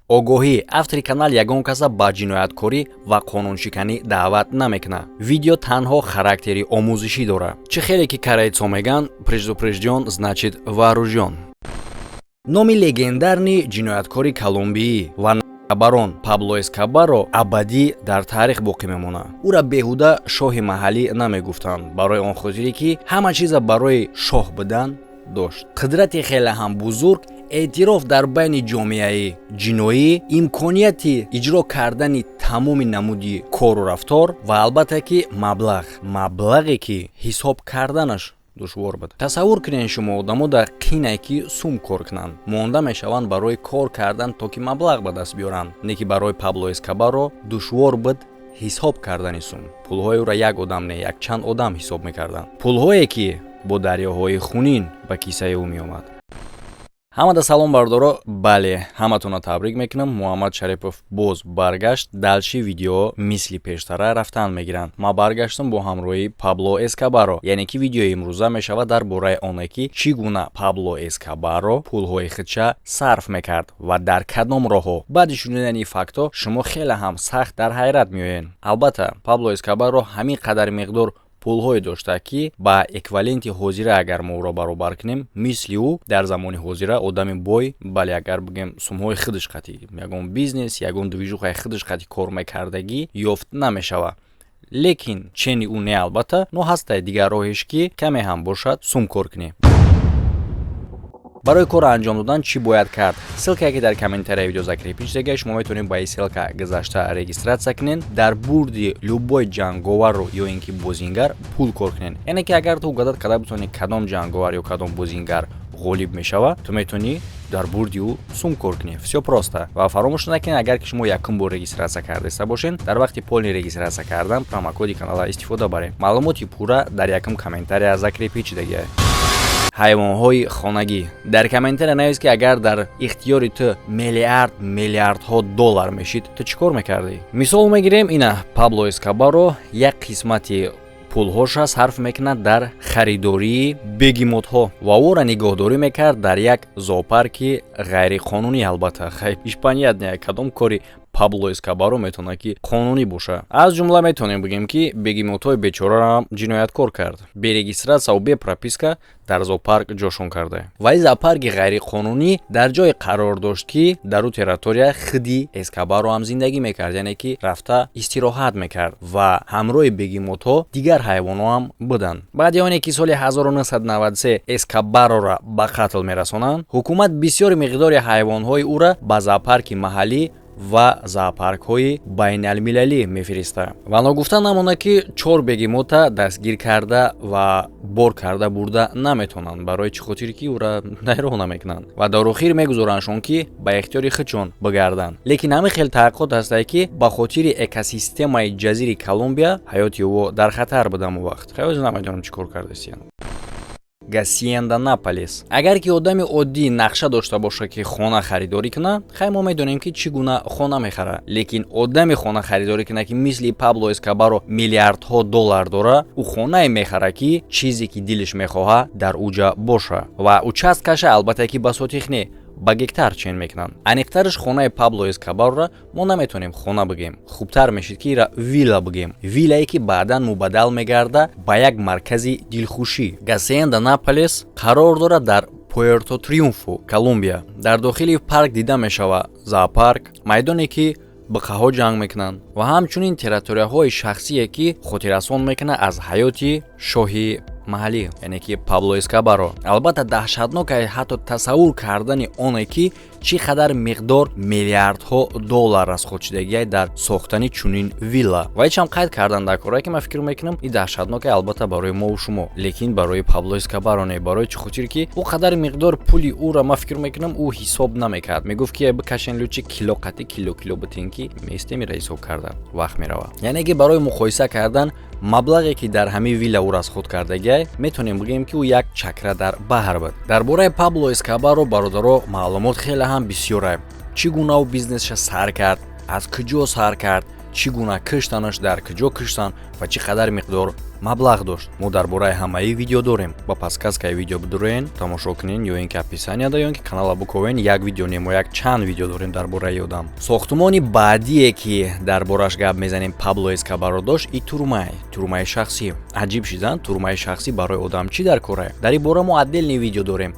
Огоҳӣ: автори канал ягон каса ба ҷинояткорӣ ва қонуншиканӣ даъват намекунад. Видео танҳо характери омӯзишӣ дорад. Чӣ хеле ки корейцо мегӯянд: «Предупреждён, значит вооружён». Номи легендарный ҷинояткори колумбиӣ ва барон Пабло Эскобаро абадӣ дар таърих боқӣ мемонад. Ӯра беҳуда шоҳи маҳаллӣ намегуфтанд, барои он хотире ки ҳама чиза барои шоҳ будан дошт: қудрати хеле ҳам бузург, эътироф дар байни ҷомеаи ҷиноӣ, имконияти иҷро кардани тамоми намуди кору рафтор ва, албатта ки, маблағ, маблағе ки ҳисоб карданаш душвор буд. Тасаввур кунед шумо, одамо дар қинае ки сум кор кунанд, монда мешаванд барои кор кардан, то ки маблағ ба даст биёранд. Не ки барои Пабло Эскобаро душвор буд ҳисоб кардани сум. Пулҳои ӯро як одам не, якчанд одам ҳисоб мекарданд, пулҳое ки бо дарёҳои хунин ба кисаи ӯ меомад. Ҳамада салом, бардоро. Бале, ҳаматонро табрик мекунам, Муҳаммад Шарипов боз баргашт. Дальше видео мисли пештара рафтан мегиранд. Ман баргаштам бо ҳамроҳии Пабло Эскобаро, яъне ки видеои имрӯза мешавад дар бораи оне, ки чӣ гуна Пабло Эскобаро пулҳои худша сарф мекард ва дар кадом роҳҳо. Баъди шунидани фактҳо шумо хеле ҳам сахт дар ҳайрат меоед. Албатта, Пабло Эскобаро ҳамин қадар миқдор пулҳое дошта, ки ба эквиваленти ҳозира агар мо ӯро баробар кунем, мисли ӯ дар замони ҳозира одами бой, бале, агар бигем, сумҳои худаш қатӣ ягон бизнес, ягон движуха и худаш қатӣ кор мекардагӣ ёфт намешавад. Лекин чени ӯ не, албатта, но ҳастай дигар роҳеш, ки каме ҳам бошад, сум кор кунем. Барои корро анҷом додан чӣ бояд кард? Ссылка е ки дар комментарияи видео закрепить шудага, шумо метавонед ба ин ссылка гузашта регистрация кунед, дар бурди любой ҷанговарро ё ин ки бозингар пул кор кунед. Яъне ки агар ту угадать карда битонӣ, кадом ҷанговар ё кадом бозингар ғолиб мешавад, ту метавонӣ дар бурди ӯ сум кор кунӣ. Всё просто. Ва фаромӯш накунед, агар ки шумо якум бор регистрация кардаиста бошед, дар вақти полный регистрация кардан промокоди канала истифода баред. Маълумоти пурра дар якум комментария закрепить шудагиа. Ҳайвонҳои хонагӣ. Дар комментария навис, ки агар дар ихтиёри ту миллиард миллиардҳо доллар мешид, ту чӣ кор мекардӣ? Мисол мегирем, ина Пабло Эскобаро як қисмати пулҳоша сарф мекунад дар харидории бегемотҳо ва ӯро нигоҳдорӣ мекард дар як зоопарки ғайриқонунӣ. Албатта, хай, ишпаният кадом кори Пабло Эскобаро метавонад, ки қонунӣ боша? Аз ҷумла метавонем бигӯем, ки бегемотҳои бечораро ҷинояткор кард, бе регистрация ва бе прописка дар зоопарк ҷошон карда. Ва ин зоопарки ғайриқонунӣ дар ҷое қарор дошт, ки дар ӯ территория худи Эскобаро ҳам зиндагӣ мекард, яъне ки рафта истироҳат мекард ва ҳамроҳи бегемотҳо дигар ҳайвонҳо ҳам буданд. Баъди оне ки соли 1993 Эскобарора ба қатл мерасонанд, ҳукумат бисёри миқдори ҳайвонҳои ӯра ба зоопарки маҳаллӣ ва зоопаркҳои байналмилалӣ мефиристад. Ва ногуфта намонад, ки чор бегемота дастгир карда ва бор карда бурда наметавонанд. Барои чӣ хотир? Ки ӯра найроҳ намекунанд ва дар охир мегузорандшон, ки ба ихтиёри худшон бигарданд. Лекин ҳамин хел таҳқиқот ҳастае, ки ба хотири экосистемаи ҷазири Колумбия ҳаёти ӯ дар хатар буда. Ҳамон вақт хеле намедонам, чӣ кор кардастиян. Гасиенда Наполес. Агар ки одами оддӣ нақша дошта бошад, ки хона харидорӣ кунад, хай, мо медонем, ки чӣ гуна хона мехарад. Лекин одами хона харидорӣ кунад, ки мисли Пабло Эскобаро миллиардҳо доллар дора, ӯ хонае мехарад, ки чизе ки дилаш мехоҳад, дар уҷа боша. Ва участкаша, албатта, ки ба сотих не, ба гектар чен мекунанд. Аниқтараш, хонаи Пабло Эскобарро мо наметавонем хона бигӯем, хубтар мешид, ки ира вилла бигӯем, виллае ки баъдан мубаддал мегарда ба як маркази дилхушӣ. Гасиенда Наполес қарор дорад дар Пуэрто Триумфо, Колумбия. Дар дохили парк дида мешавад зоопарк, майдоне, ки буқаҳо ҷанг мекунанд, ва ҳамчунин территорияҳои шахсие, ки хотиррасон мекунад аз ҳаёти шоҳи маҳаллӣ, яъне ки Пабло Эскобаро. Албатта, даҳшатнок ҳатто тасаввур кардани оне, ки чӣ қадар миқдор миллиардҳо доллар расход шудагиай дар сохтани чунин вилла. Ва ҳечам қайд кардан дар корае, ки ман фикр мекунам, ин даҳшатноке, албатта, барои мову шумо, лекин барои Пабло Эскобаро не. Барои чӣ хотир? Ки ӯ қадар миқдор пули ӯра, ман фикр мекунам, ӯ ҳисоб намекард. Мегуфт, ки бикашен лучше кило қати кило кило битен, ки местем, ира ҳисоб карда вақт меравад. Яъне ки барои муқоиса кардан, маблағе ки дар ҳамин вилла ӯ расход кардагиай, метавонем бигӯем, ки ӯ як чакра дар баҳр буд. Дар бораи Пабло Эскобаро, бародаро, маълумот хеле ҳам бисёре: чӣ гуна ӯ бизнесша сар кард, аз куҷо сар кард. Чӣ гуна киштанаш, дар куҷо киштан ва чӣ қадар миқдор маблағ дошт, мо дар бораи ҳамаи видео дорем. Ба подсказкаи видео бидуроен, тамошо кунен ё ин ки описанияда, ё ин ки канала буковен. Як видео не, мо як чанд видео дорем дар бораи одам. Сохтумони баъдие, ки дар бораш гап мезанем, Пабло Эскобаро дошт, и турмай, турмаи шахсӣ. Аҷиб шидан, турмаи шахсӣ барои одам чӣ дар кора? Дар ин бора мо отдельный видео дорем.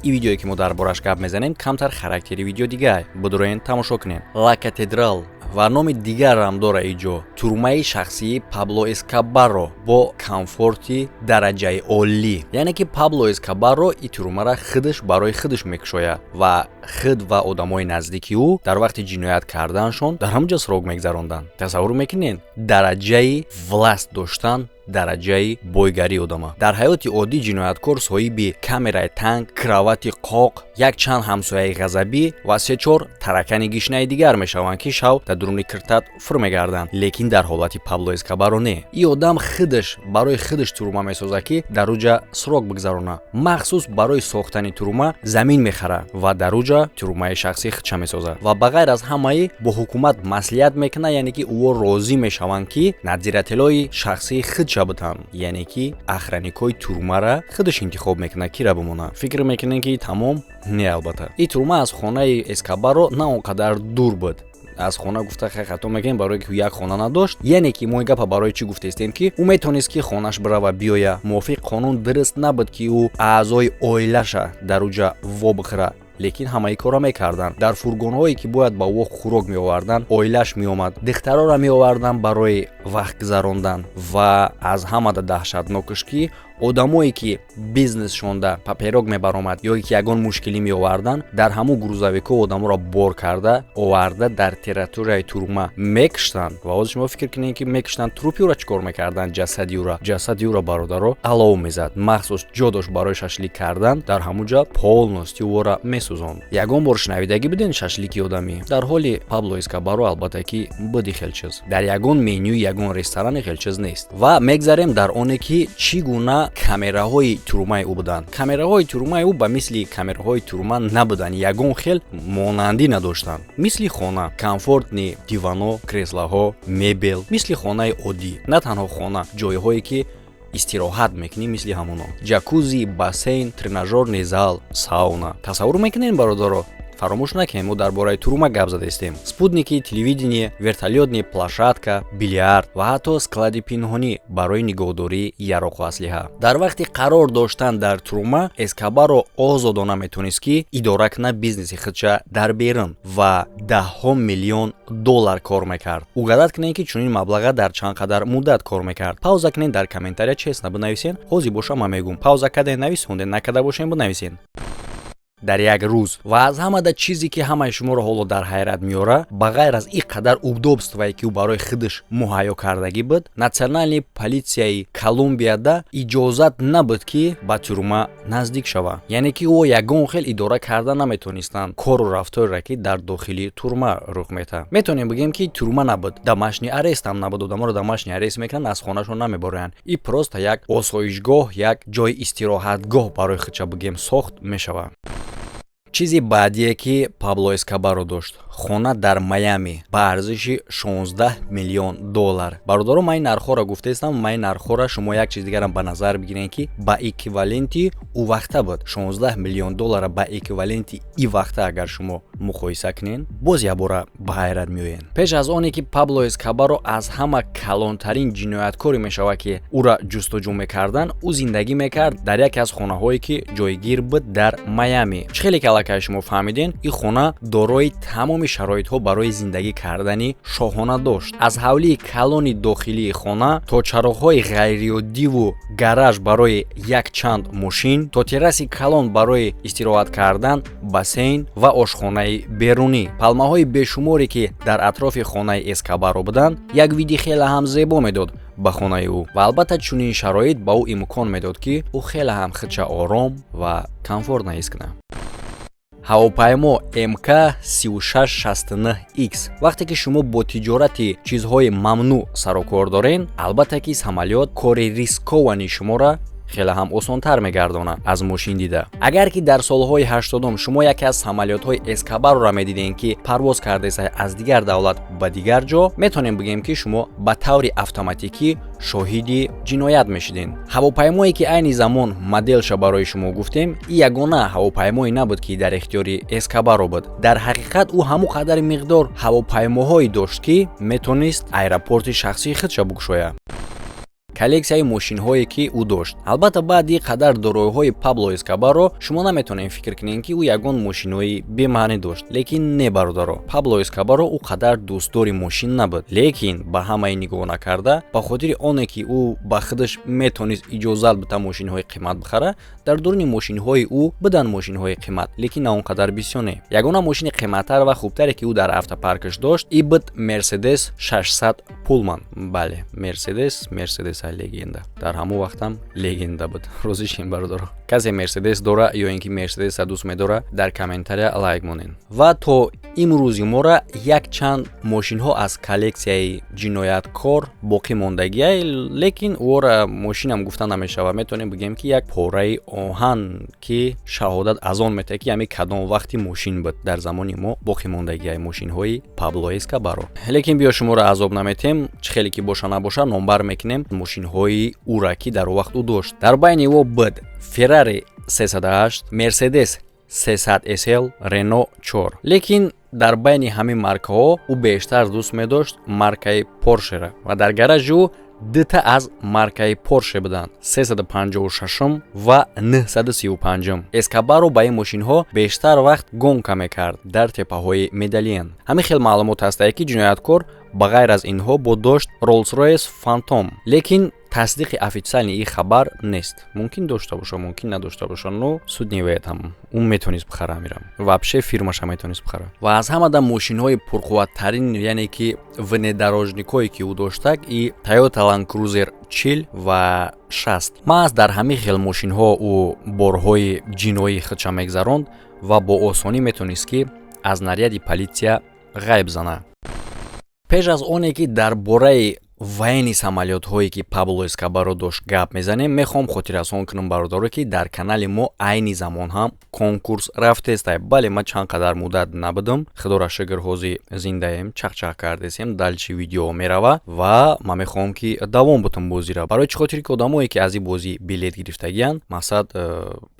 Ин видеое, ки мо дар бораш гап мезанем, камтар характери видео дигар, бидуроен, тамошо кунем. Ла Катедрал ва номи дигарам дора иҷо, турмаи шахсии Пабло Эскобаро бо комфорти дараҷаи олӣ. Яъне ки Пабло Эскобаро и турмара худаш барои худаш мекушояд ва худ ва одамои наздики ӯ дар вақти ҷиноят карданашон дар ҳамон ҷо срок мегзаронданд. Тасаввур мекунед, дараҷаи власть доштан, дараҷаи бойгарии одама. Дар ҳаёти оддӣ ҷинояткор соҳиби камераи танг, кровати қоқ, якчанд ҳамсояи ғазабӣ ва се-чор таракани гишнаи дигар мешаванд, ки шав дар дуруни киртат фур мегарданд. Лекин дар ҳолати Пабло Эскобаро не. Ин одам худаш барои худаш турма месозад, ки дар уҷа срок бигзарона. Махсус барои сохтани турма замин мехарад ва дар уҷа турмаи шахсии худша месозад ва ба ғайр аз ҳамаи бо ҳукумат маслиҳат мекунад, яъне ки ӯо розӣ мешаванд, ки надзирателои шахсии худша бутанд, яъне ки охранникҳои турмара худаш интихоб мекунад, кира бимонад. Фикр мекунем, ки тамом? Не, албатта. Ин турма аз хонаи Эскобаро на он қадар дур буд. Аз хона гуфта, хай, хато мекунем, барое ки як хона надошт. Яъне ки мо ин гапа барои чӣ гуфтаистем? Ки ӯ метавонист, ки хонаш бирава, биёя. Мувофиқи қонун дуруст набуд, ки ӯ аъзои оилаша дар уҷа вобихӯра, лекин ҳамаи корро мекарданд. Дар фургонҳое, ки бояд ба ӯ хӯрок меоварданд, оилаш меомад, духтароро меоварданд барои вақт гузарондан. Ва аз ҳамада даҳшатнокаш, ки одамое, ки бизнесшонда поперёк мебаромад ё ки ягон мушкилӣ меоварданд, дар ҳамун грузовикҳо одаморо бор карда оварда, дар территорияи турма мекуштанд. Ва ҳозир шумо фикр кунед, ки мекуштанд, трупи ӯро чӣ кор мекарданд? Ҷасади ӯра, ҷасади ӯро, бародаро, алов мезад. Махсус ҷо дошт барои шашлик кардан, дар ҳамун ҷа полностью ӯро месӯзонд. Ягон бор шунавидагӣ буден шашлики одамӣ? Дар ҳоли Пабло Эскобаро, албатта, ки буди хел чиз. Дар ягон менюи ягон ресторане хел чиз нест. Ва мегзарем дар оне, ки чӣ гуна камераҳои турмаи ӯ буданд. Камераҳои турмаи ӯ ба мисли камераҳои турма набуданд, ягон хел монандӣ надоштанд. Мисли хона комфортный дивано, креслаҳо, мебел, мисли хонаи оддӣ. На танҳо хона, ҷойҳое, ки истироҳат мекунӣ, мисли ҳамоно: ҷакузи, бассейн, тренажёрный зал, сауна. Тасаввур мекунем, бародаро? Фаромӯш накунем, мо дар бораи турма гап задаистем. Спутники телевидение, вертолётный площадка, билиард ва ҳатто склади пинҳонӣ барои нигоҳдории яроқу аслиҳа. Дар вақти қарор доштан дар турма Эскобаро озодона метавонист, ки идора кунад бизнеси худша дар берун ва даҳҳо миллион доллар кор мекард. Угадать кунед, ки чунин маблаға дар чанд қадар муддат кор мекард. Пауза кунед, дар комментария честно бинависен. Ҳозир боша, ман мегӯм. Пауза карден, нависонден, накарда бошен, бинависен: дар як рӯз. Ва аз ҳамада чизе, ки ҳамаи шуморо ҳоло дар ҳайрат меорад, ба ғайр аз ин қадар удобствое, ки ӯ барои худаш муҳайё кардагӣ буд, национальный полицияи Колумбияда иҷозат набуд, ки ба тюрьма наздик шавад. Яъне ки ӯ ягон хел идора карда наметонистанд кору рафторе, ки дар дохили турма рух метаҳад. Метавонем бигӯем, ки тюрьма набуд, домашний арест ҳам набуд. Одаморо домашний арест мекунанд, аз хонашон намебароянд. И просто як осоишгоҳ, як ҷои истироҳатгоҳ барои худша бигӯем сохт мешавад. Чизи баъдие, ки Пабло Эскобаро дошт, хона дар Майами ба арзиши 16 миллион доллар. Бародаро, ман ин нархҳоро гуфтаистам, ман ин нархҳоро шумо як чиз дигарам ба назар бигиред, ки ба эквиваленти ӯ вақта буд. 16 миллион доллара ба эквиваленти и вақта агар шумо муқоиса кунед, боз якбора ба ҳайрат меоед. Пеш аз оне ки Пабло Эскобаро аз ҳама калонтарин ҷинояткоре мешавад, ки ӯра ҷустуҷӯ мекарданд, ӯ зиндагӣ мекард дар яке аз хонаҳое, ки ҷойгир буд дар Майами. Чӣ хеле ки аллакай шумо фаҳмиден, ин хона дорои тамоми шароитҳо барои зиндагӣ кардани шоҳона дошт: аз ҳавлии калони дохилии хона то чароғҳои ғайриоддиву гараж барои якчанд мошин, то терраси калон барои истироҳат кардан, бассейн ва ошхонаи берунӣ. Палмаҳои бешуморе, ки дар атрофи хонаи Эскобаро буданд, як види хеле ҳам зебо медод ба хонаи ӯ. Ва албатта, чунин шароит ба ӯ имкон медод, ки ӯ хеле ҳам худша ором ва комфортно ҳис кунад. Ҳавопаймо МК 3669X. Вақте ки шумо бо тиҷорати чизҳои мамнӯъ сарукор дорен, албатта ки самолёт кори рискованный шуморо Хеле ҳам осонтар мегардонад аз мошин дида. Агар ки дар солҳои 80-ум шумо яке аз самолётҳои Эскобарро медидем, ки парвоз кардеса аз дигар давлат ба дигар ҷо, метавонем бигӯем, ки шумо ба таври автоматикӣ шоҳиди ҷиноят мешудем. Ҳавопаймое, ки айни замон моделша барои шумо гуфтем, и ягона ҳавопаймое набуд, ки дар ихтиёри Эскобаро буд. Дар ҳақиқат, ӯ ҳамон қадари миқдор ҳавопаймоҳое дошт, ки метонист аэропорти шахсии худша букушояд. Коллексияи мошинҳое, ки ӯ дошт. Албатта, баъди қадар дороиҳои Пабло Эскобарро шумо наметавонед фикр кунед, ки ӯ ягон мошинҳои бемаънӣ дошт. Лекин не, бародаро, Пабло Эскобарро ӯ қадар дӯстдори мошин набуд. Лекин ба ҳамаи нигоҳ накарда, ба хотири оне ки ӯ ба худаш метавонист иҷозат бита мошинҳои қимат бихара, дар дуруни мошинҳои ӯ буданд мошинҳои қимат, лекин на он қадар бисёр не. Ягона мошини қиматтар ва хубтаре, ки ӯ дар автопаркаш дошт, и буд Мерседес 600 Пулман. Бале, Мерседес, Мерседес легенда, дар ҳамон вақтам легенда буд. Розӣ шем, бародаро. Касе Мерседес дора ё ин ки Мерседеса дӯст медора, дар комментария лайк монед. Ва то имрӯзи мора якчанд мошинҳо аз коллексияи ҷинояткор боқӣ мондагия, лекин ӯро мошинам гуфта намешавад. Метавонем бигӯем, ки як пораи оҳан, ки шаҳодат аз он метаҳад, ки ҳами кадом вақти мошин буд. Дар замони мо боқӣ мондагияи мошинҳои Пабло Эскобаро. Лекин биё, шуморо азоб наметем. Чӣ хеле ки боша набоша, номбар мекунем мошинҳои ӯра, ки дар вақт ӯ дошт. Дар байни ӯ буд Феррари 308, Мерседес 300 SL, Рено 4. Лекин дар байни ҳамин маркаҳо ӯ бештар дӯст медошт маркаи Поршера ва дар гаражи ӯ дута аз маркаи Порше буданд: 356 ва 935. Эскобаро ба ин мошинҳо бештар вақт гонка мекард дар теппаҳои Медельин. Ҳамин хел маълумот ҳастае, ки ҷинояткор ба ғайр аз инҳо бо дошт Роллс-Ройс Фантом, лекин тасдиқи официальный ин хабар нест. Мумкин дошта боша, мумкин надошта боша, но суть не в этом. Ӯ метавонист бихара амирам, вообще фирмаша метавонист бихара. Ва аз ҳамада мошинҳои пурқувваттарин, яъне ки внедорожникҳое, ки ӯ доштак, и Toyota Land Cruiser 40 ва 60. Маҳз дар ҳамин хел мошинҳо ӯ борҳои ҷиноии худша мегзаронд ва бо осонӣ метавонист, ки аз наряди политсия ғайб зана. Пеш аз оне ки дар бораи военный самолётҳое, ки Пабло Эскобаро дошт, гап мезанем, мехоҳам хотиррасон кунам, бародаро, ки дар канали мо айни замон ҳам конкурс рафтестай. Бале, ман чанд қадар муддат набудам, худоро шукр, ҳозир зиндаем, чақчақ кардесем, дальше видео мерава ва ман мехоҳам, ки давом бутам бозира. Барои чӣ хотире ки одамое, ки аз ин бозӣ билет гирифтагиянд, мақсад,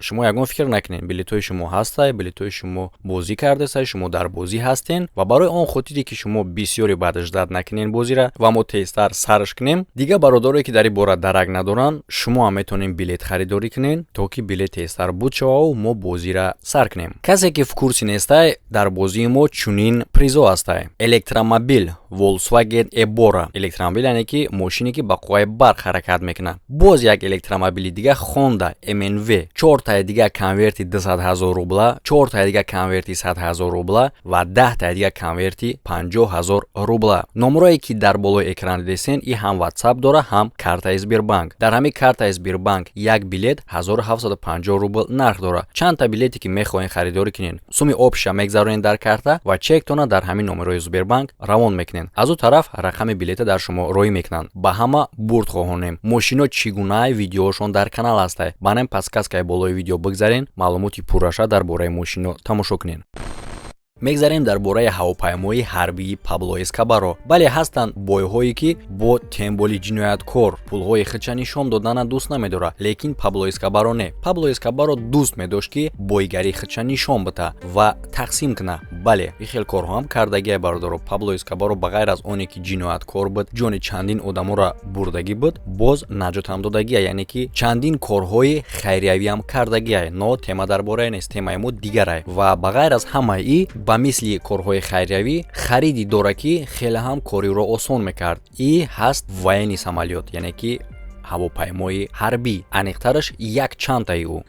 шумо ягон фикр накунед, билетҳои шумо ҳастай, билетҳои шумо бозӣ кардесай, шумо дар бозӣ ҳастен. Ва барои он хотире ки шумо бисёре баъд ждать накунед бозира ва мо тезтар сарш кунем, дигар бародарое, ки дар ин бора дарак надоранд, шумо ҳам метавонед билет харидорӣ кунед, то ки билет тезтар буд шававу мо бозира сар кунем. Касе ки в курсе нестай, дар бозии мо чунин призо ҳастай: электромобил Volkswagen Ebora. Электромобил, яъне ки мошине, ки ба қувваи барқ ҳаракат мекунад. Боз як электромобили дига Honda МНВ, чортаи дига конверти 200 ҳазор рубла, чортаи дига конверти 100 ҳазор рубла ва 10таи дига конверти 50 ҳазор рубла. Номрое, ки дар болои экран дидесен, и ҳам WhatsApp дора, ҳам картаи Сбербанк. Дар ҳамин картаи Сбербанк як билет 1750 рубл нарх дорад. Чандта билете ки мехоҳед харидорӣ кунед, суми обща мегзаронед дар карта ва чектона дар ҳамин номерои Сбербанк равон мекунед. Аз ӯ тараф рақами билета дар шумо роӣ мекунанд. Ба ҳама бурд хоҳонем. Мошино чӣ гунаи, видеошон дар канал ҳастай. Банем подсказкаи болои видео бигзарен, маълумоти пурраша дар бораи мошино тамошо кунед. Мегзарем дар бораи ҳавопаймои ҳарбии Пабло Эскобаро. Бале, ҳастанд бойҳое, ки бо темболи ҷинояткор пулҳои худша нишон додана дӯст намедорад, лекин Пабло Эскобаро не. Пабло Эскобаро дӯст медошт, ки бойгарии худша нишон бита ва тақсим куна. Бале, ин хел корҳо ҳам кардагия, бародаро. Пабло Эскобаро ба ғайр аз оне ки ҷинояткор буд, ҷони чандин одаморо бурдагӣ буд, боз наҷотам додагия, яъне ки чандин корҳои хайриявиам кардагия. Но тема дар бораи нест, темаи мо дигарай. Ва ба ғайр аз ҳамаи и ба мисли корҳои хайриявӣ хариди дора, ки хеле ҳам кориро осон мекард. И ҳаст военный самолёт, яъне ки ҳавопаймои ҳарбӣ, аниқтараш як чандтаи ӯ.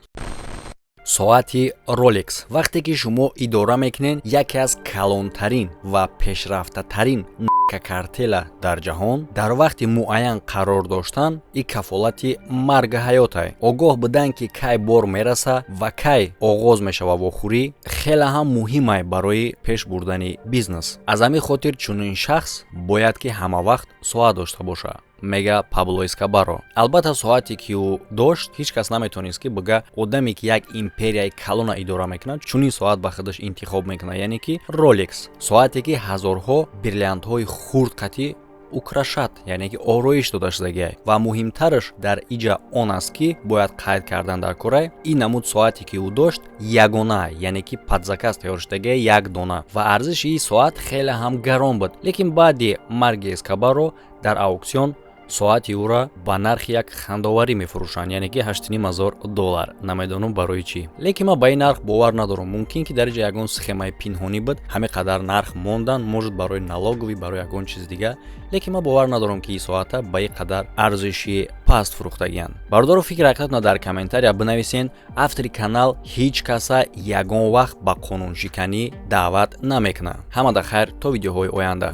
Соати Ролекс. Вақте ки шумо идора мекунед яке аз калонтарин ва пешрафтатарин картела дар ҷаҳон, дар вақти муайян қарор доштан и кафолати марги ҳаётай. Огоҳ будан, ки кай бор мераса ва кай оғоз мешава вохӯрӣ, хеле ҳам муҳимай барои пеш бурдани бизнес. Аз ҳамин хотир чунин шахс бояд, ки ҳама вақт соат дошта бошад. Мега Пабло Эскобаро. Албатта, соате ки ӯ дошт, ҳеҷ кас наметавонист, ки бига одаме, ки як империяи калона идора мекунад, чунин соат ба худаш интихоб мекунад, яъне ки Ролекс, соате ки ҳазорҳо бриллиантҳои хурд қатӣ украшать, яъне ки ороиш дода шудагиай. Ва муҳимтараш дар иҷа он аст, ки бояд қайд кардан дар кора, ин намуд соате, ки ӯ дошт, ягона, яъне ки под заказ тайёр шудагиай, як дона, ва арзиши ин соат хеле ҳам гарон буд. Лекин баъди марги Эскобаро дар ауксион соати ӯра ба нархи як хандоварӣ мефурӯшанд, яъне ки 8500 доллар. Намедонам барои чӣ, лекин ман ба ин нарх бовар надорам. Мумкин, ки дар иҷа ягон схемаи пинҳонӣ буд, ҳамин қадар нарх мондан, может, барои налоговый, барои ягон чизи дига. Лекин ман бовар надорам, ки ин соата ба ин қадар арзиши паст фурӯхтагианд. Бародаро, фикр ҳақиқатона дар комментария бинависен. Автори канал ҳеҷ каса ягон вақт ба қонуншиканӣ даъват намекунад. Ҳамада хайр, то видеоҳои оянда.